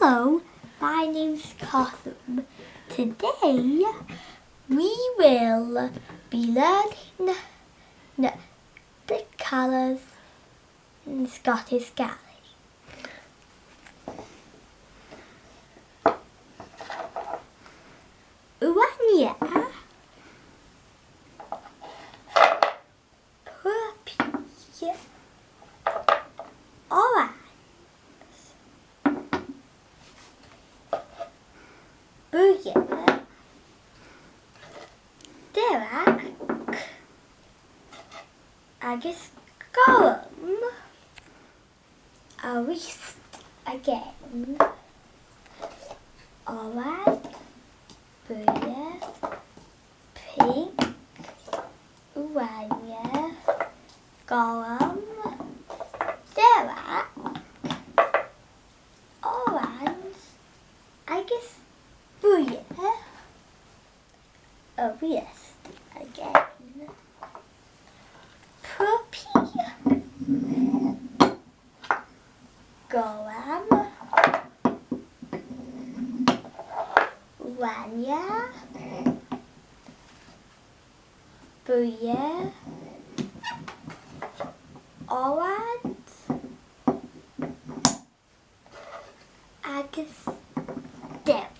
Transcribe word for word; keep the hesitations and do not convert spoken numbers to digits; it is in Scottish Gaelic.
Hello, my name's Cotham. Today we will be learning the colours in Scottish Gaelic. Uaine, purpaidh, orange, buidhe, dearg agus gorm. A-rithist again. Orange, buidhe, pink, uaine, gorm, dearg, orange agus buidhe. A-rithist again. Purpaidh, gorm, uaine, buidhe, orange agus dearg.